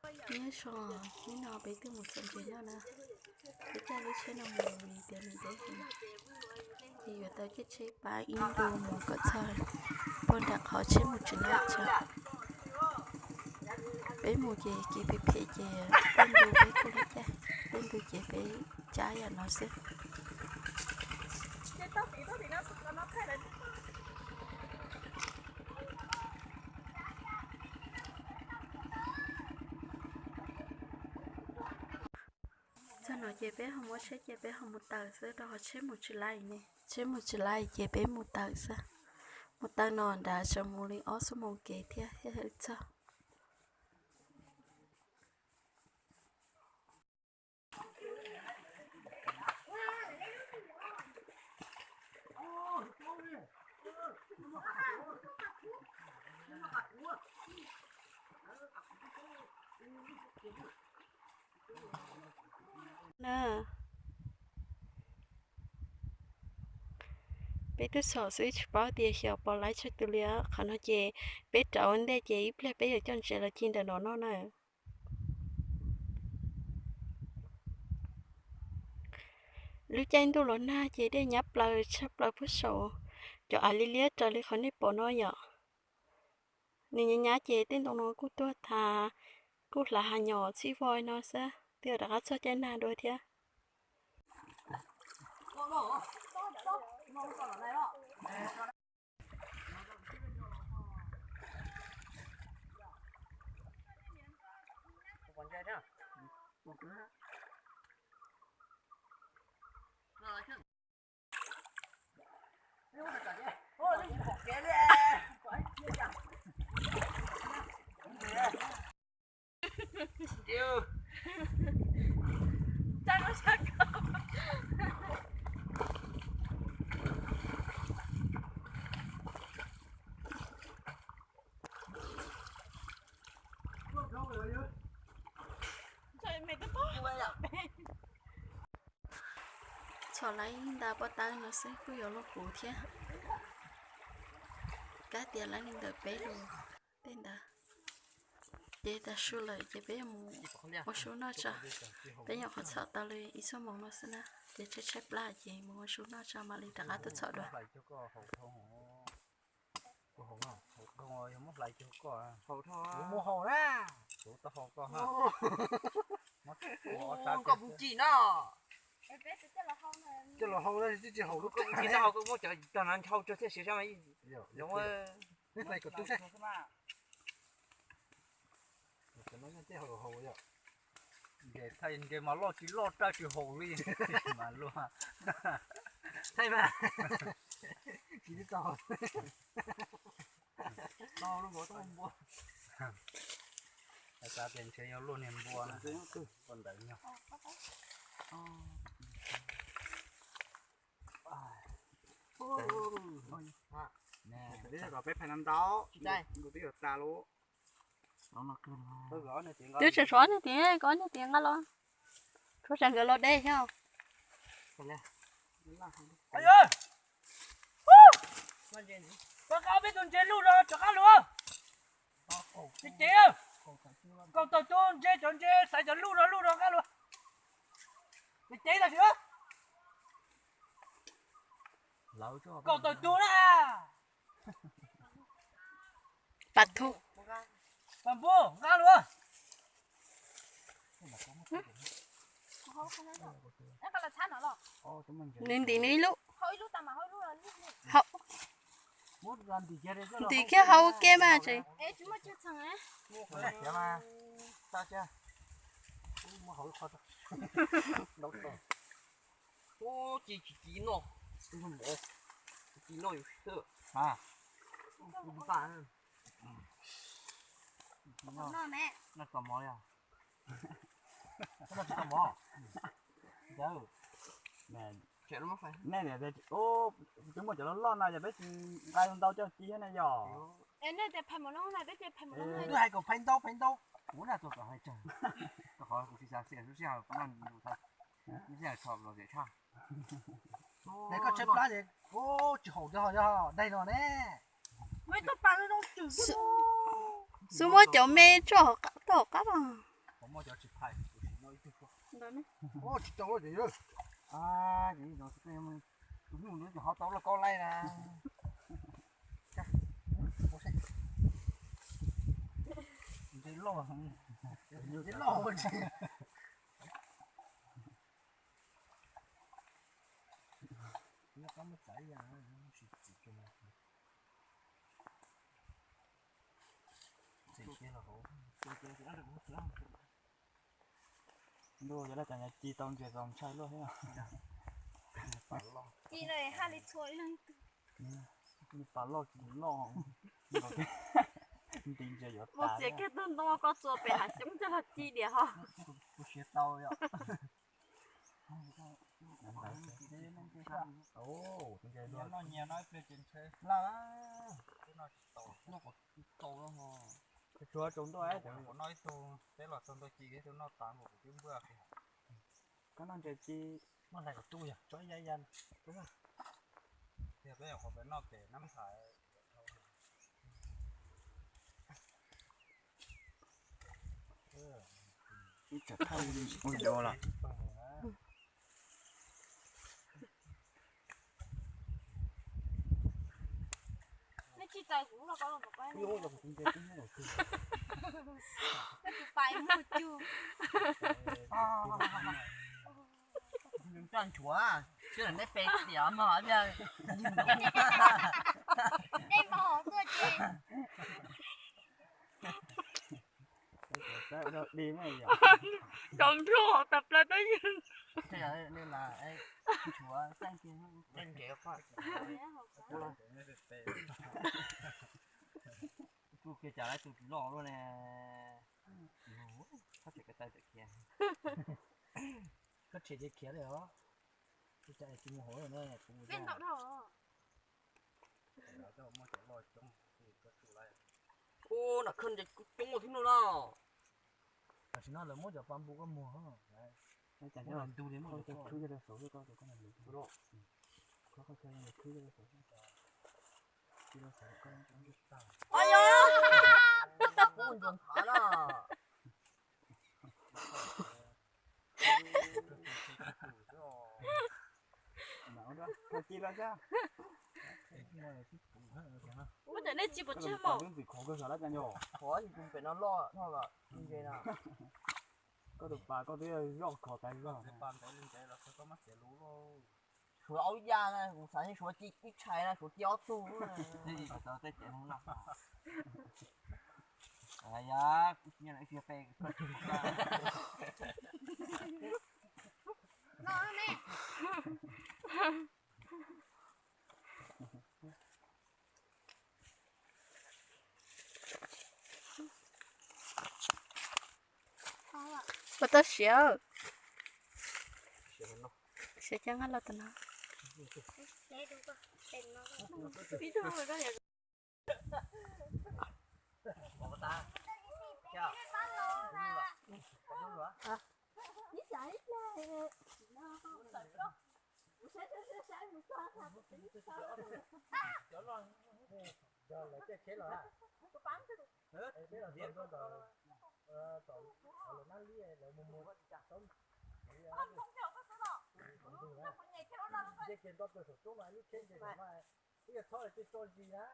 Nyob zoo, hnub no peb twb mus txhom ntses noj na. Peb caij lub tsheb no mus vim tias nws deb heev, ces yuav tau caij tsheb pab ib ntu mus kom txog puag nram qhov tsheb mus tsis laib tso. Peb mus ces kev phem phem ces tej ntu peb kuj laib caij, tej ntu ces peb cab yam no xwb. Txog no ces peb ho muab tsheb ces peb ho mus taws xwb rau qhov tsheb mus tsis laib ne. Tsheb mus tsis laib ces peb mus taws xwb. Mus taws no nrad tseem mus li ob xuab moos kev thiab thiaj li txog. Na, peb twb txhom xwb tsis paub tias xyov puas laib txhua tus li. Qhov no ces peb rauv ua ntej ces ib pliag peb yuav coj ntses los ci ntawm no noj na. Lub caij ntuj los nag ces dej nyab plaws tshaj plaws puag saum cov av liab liab raws li qhov nej pom no yom. Nws nyab nyab ces tej ntoo no kuj tuag tas, kuj hlav hav nyom txhij voj no xwb, twb yuav rov qab txog caij nag dua thiab. Txhom laib nta poj tawb no xwb kuj yuav luaj kuv thiab. Kab tias laib li ntawm peb lus tej ntawd. Ces tas su lawm ces peb yuav mus ua su noj tso. Peb nyuam qhuav txhom tau li ib xuab moos no xwb na, ces tshaib tshaib plab ces mus ua su noj tso mam li rov qab tuaj txhom dua. Koj puas ci no? Coj los hau, koj puas ci no, koj muab cov tag no nthau tso thiaj siav sab mas. Hlais kom tu saib. Ntes thaij ntes mas loj tsis loj rawv tsis haum li. Mas luaj. Thaij mas. Tsis tau. Tau lub npua, tau npua. Xav tias ntshe yog luaj niag npua na. Npua ntawd no. Peb phais ntau ntau, nkaus twb yuav tas lawm. Twb tseem tshuav ob niag tias, koj ob niag tias nqa los. Tshuav tsam nkawd los de thiab. Pab qab peb tus ntses luj no rov qab lug. Ces ces, kaum tawm tus ntses, cov ntses xaiv cov luj no luj no qab lug. Ces ces tam sim. Kaum tawm tus na. Pas thu. Pas npua nqa lug. Nws ntim nws ib lub. Hau. Ntim kiag hau ua ke mas tseem. Ub, ci tsis ci noj, ci noj yus xwb. Nej twb muaj cov loj loj no yog peb tsis nqa ntau coj ci thiab ne yog. Twb hais kom phais ntau phais ntau, kuv na tuaj kom hais tsawg, rau qhov kuv tsis xav xiam lub sij hawm, lub sij hawm tso los zem tshaj. Koj tshaib plab ces tsis haum, yog daig no ne. Xub muab cov me tso tau hauv qab los. Cov tsis phais, kuv tsis noj ib tug. Ntawd ne. Ua tsis tau ces yog. Tus hnub no ces ho tau los koj laij na. Ntsej loj, ntsej loj. Ntuj, cov laj cas nyag ci tau ntseg tau ntshai luaj thiab. Ci lawm haj li txhua ib leeg. Pas loj ci loj. Nti ntsia yuav tas. Txiav kiag tug ntoo koj txua pem hav xyoob coj los ci diam ho. Kuv siav tau yom. Noj nyias no ib pliag ces ntshe laj. Tsis tau, tsis tau. Tsuav tsaus ntuj, kuv noj ib tug, peb los txog ntua ci, ib tug noj tas nkaus kuv twb npuaj kiag. Koj noj ntses ci. Muab hlais kom tu yog tso ib ya ib ya. Tiag peb nyuam qhuav pem noj pem nab pham. Ib tsam thaj ua yos lawm. Nej tsis txais kuv los ko los pais. Kuv pais mus cug. Coj nchuav, coj nej pe tiam mog. Nej mog tuaj ces. Cov nplog tas plaws tab yog. Nchuav xeej kiag. Kuj kiag cas lawv tus loj luaj ne. Koj tseem khiav tau khiav li os. Ua cas tsis mus hauv ne, kuv mus. Ua nram khw ces kuv coob ua thib no na. Tam sim no lawv muab cov pa npu koj muag. Ntug li muab cov khwb coj rau saud, koj cov koj ntug. Khwb coj rau saud. Ua yog kuv ntsuas nthav na. Ua cas nej tsis pom tseg mos? Qhov pem no loj no los ntses na. Koj tus pas koj twb zoj khov tas zog. Suav aub yaj na, kuv xav suav ci ib tshais na, suav ci ob tug. Puas tau siav? Siav coj nqa los tom no. Ib yam txhob tso zis na,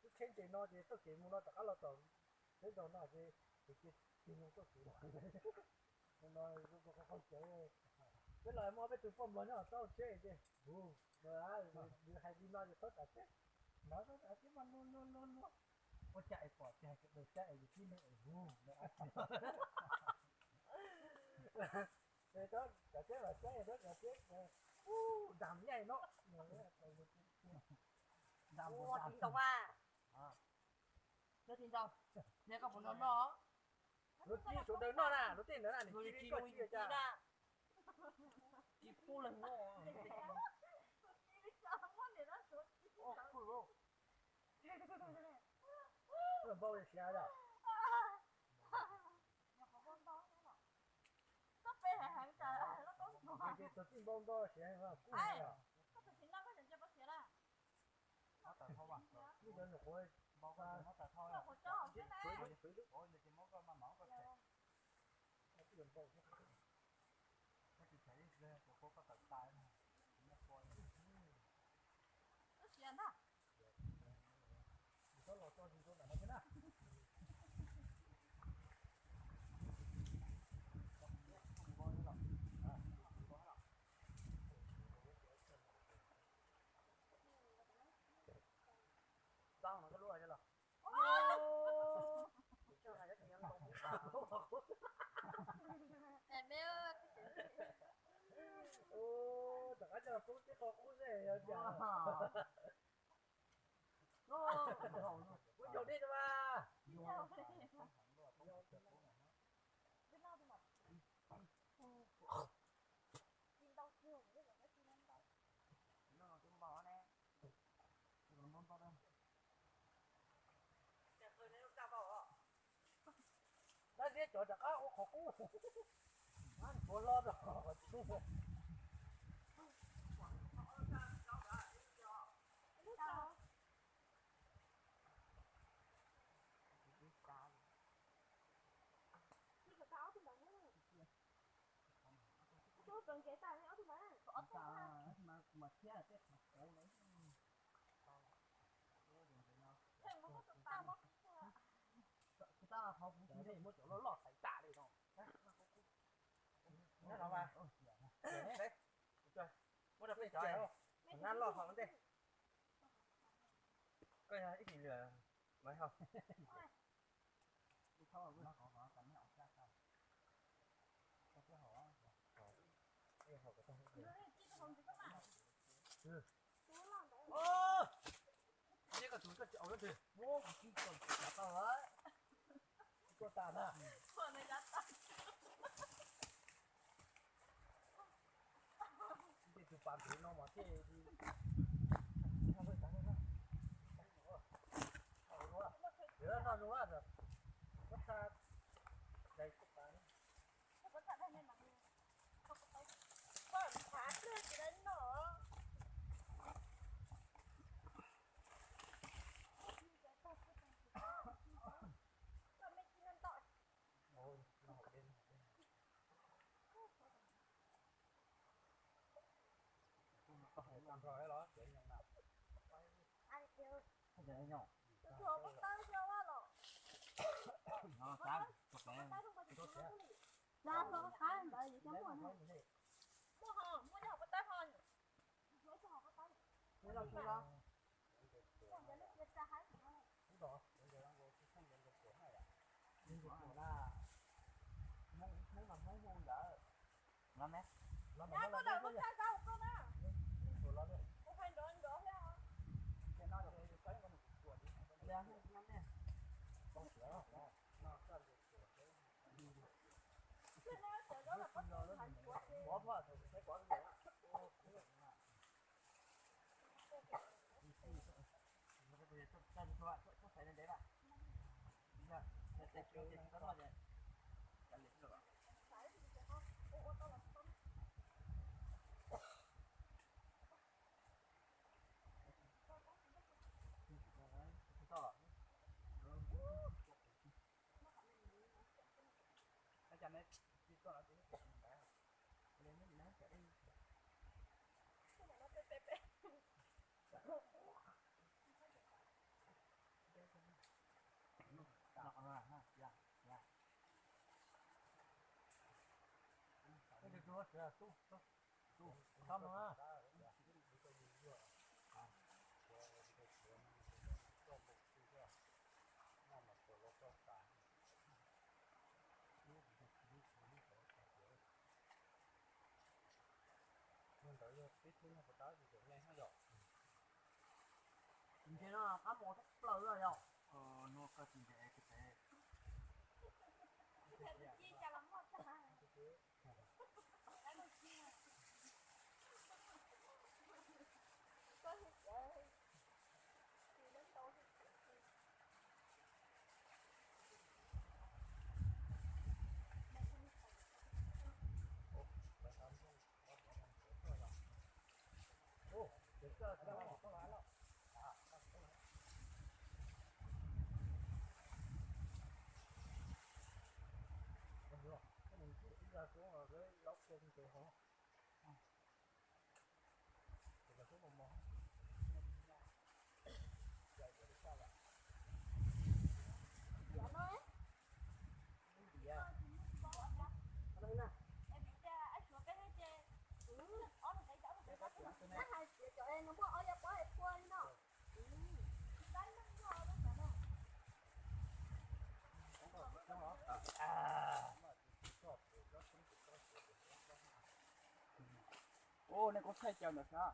lub tsheb ntses no ces txoj kev mus no rov qab los tom teb zos no ces tig tig tig mus txoj kev no. No, peb los muaj peb tus poj nplog nyob txoj tsheb ces, yus hais li no ces txhob tsav tsheb, no txhob tsav tsheb mas luag luag luag luag. Ua cas es pom tiag sawv daws saib es yus tib neeg es hu no. Txhob tsav tsheb mas saib, txhob tsav tsheb, dag nyaij no. Dag ntau. Yog tsis ntau, yog koj puas nrog noj? Luag tij sawv daws noj na, luag tij ntawd na, nws ci koj ci cas. Tsis pub leeg noj. Npau siav yom. Tug tij npau npau siav kub yom. Lub cov nyuam qhuav, lub cov nyuam qhuav, lub cov nyuam qhuav, lub cov nyuam qhuav. Tau no koj lub los. Rov qab coj los pub tib qho qub xwb yog tias. Kuv ncaug dej tas mas. Dab liab cov rov qab ua qhov qub. Ua hlo rau qhov qhov tseeb. Kuv tab qhov kuv tsis muab cov loj loj xaiv tas li no. Muab rau peb cov nab loj hauv ntej. Koj yog ib kis lwm mas hauv. Ua, koj tus koj tsis aus lawm twg. Muab kuv tsis tau tsis tau tau lawm. Tsis tau tas na. Tej tus pas ntev no mas thiaj li. Noj zoo, koj txha dais koj pas. Muaj ho, muaj yog pov tawb ho. Ntawd yog peb tug nyuag pov tawb tsis tseem me thiab yom. Ntshe no qab mus tub plaws lawm yom. Nua koj tsis ntev tsis pem. Ua nej kuv thaij caw ntawm sab.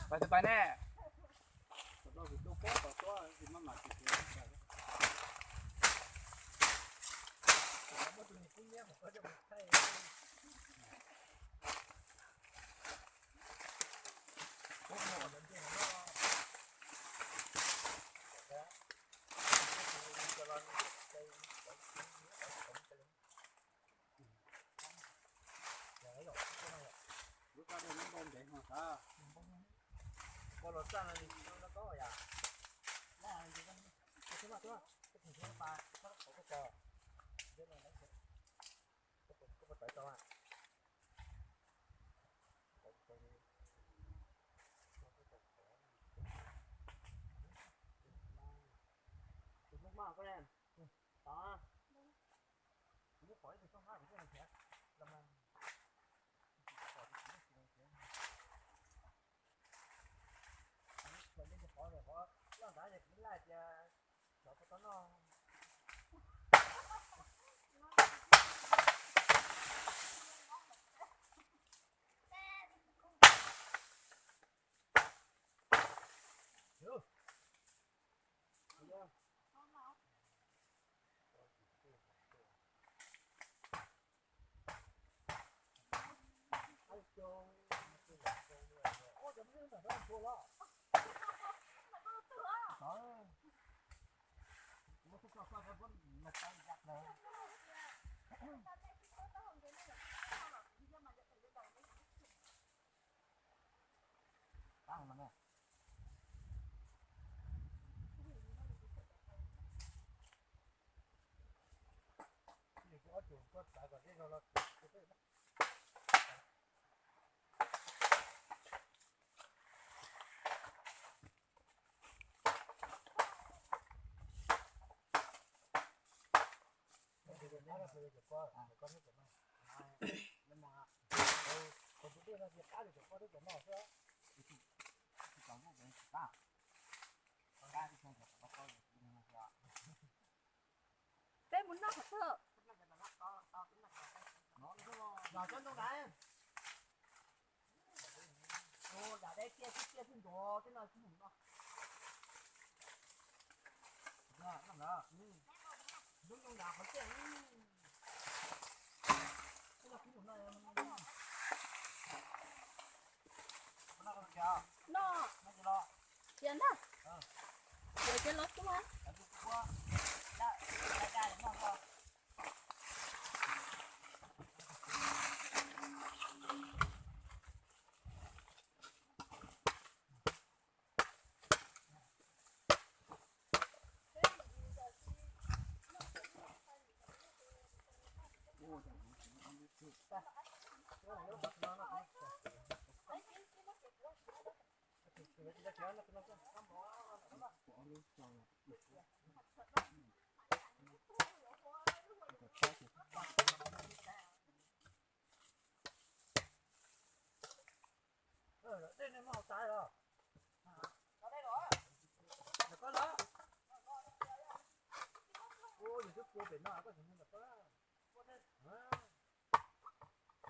Pais tus pais ne. Lub koj dej neb npau ntev hos xav. Koj los txaj no nws tsis zoo no koj yam. Koj puas tawv tau a? Tus hmoob hmab koj ne, tod, kuv muab pom ib tug txoj hmab kuv thiaj hais tias los mas, pom tus kuv thiaj hais tias, kuv pom tus qhov, qhov loj ntawd ces kuv laij tias cov puas tau noj. Peb mus noj qhov twg? Los cov ntoo ntawd. Ua dam deb kiag xwb, kiag xwb ntuav tej no xwb mus no. Lub ntoo ntawd qhov tiaj. No, tias ntag. Tias tias los tua. Dej nej muab hauv txav los? Ntawm koj los? Ua yus twb pua pem no koj tseem mus ntawm koj.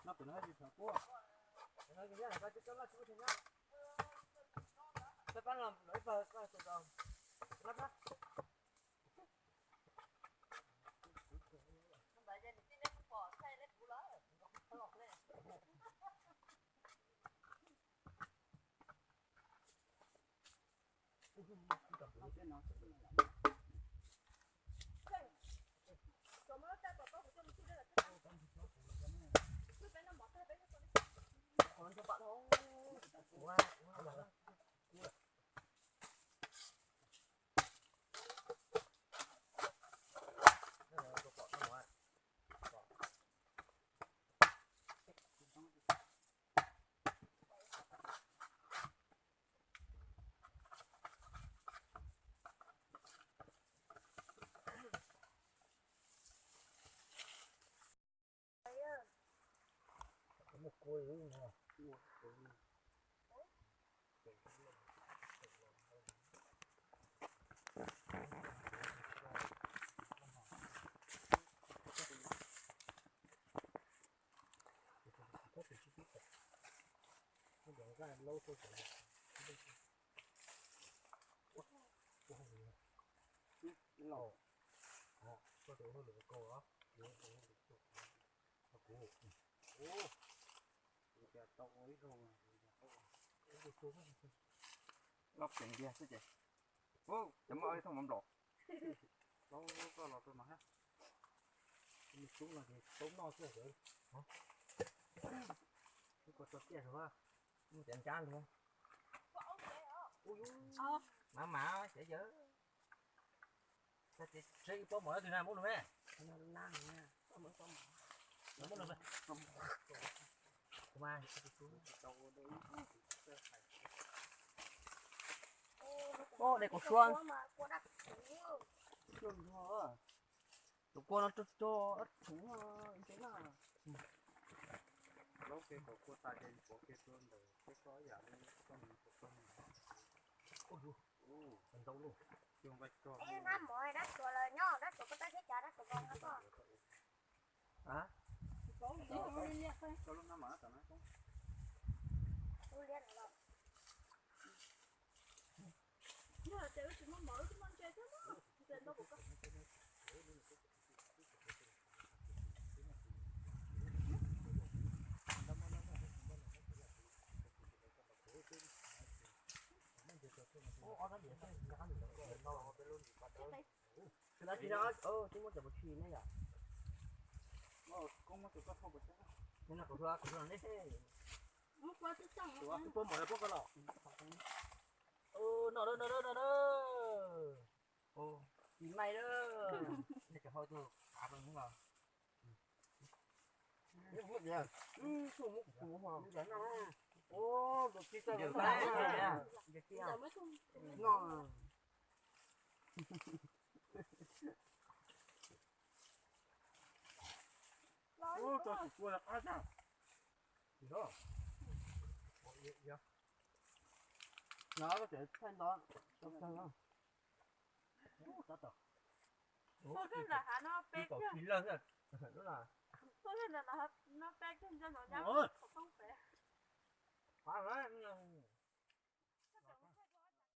No pem no tsis txhob pua. Peb pab no lawv ib pawg koj tus rau. Loj pem tiag xwb ces. Ub, cov maj ib thooj mov nplom. Koj los rau no hab. Tub no ces tub noj xwb. Ub, koj tso tiaj rau hab. Ub, cov ncab ntag. Mas mas ces yawg. Tsev ib pob mov twg na muab lug me. Ub, de kuv suab. Tus kua no rog rog ib tug no ntse na. Ntau lawm. Dab tsuas los nyob, dab tsuas koj tab thiab cas dab tsuas vau no koj. Twb muab cov pus tshis ne yom. Kuv hluas, kuv hluas ne. Twb puab mov puab koj los. Noj lawm, noj lawm, noj lawm. Tsis maij lawm. Nej cov hau tus qav rau nws los.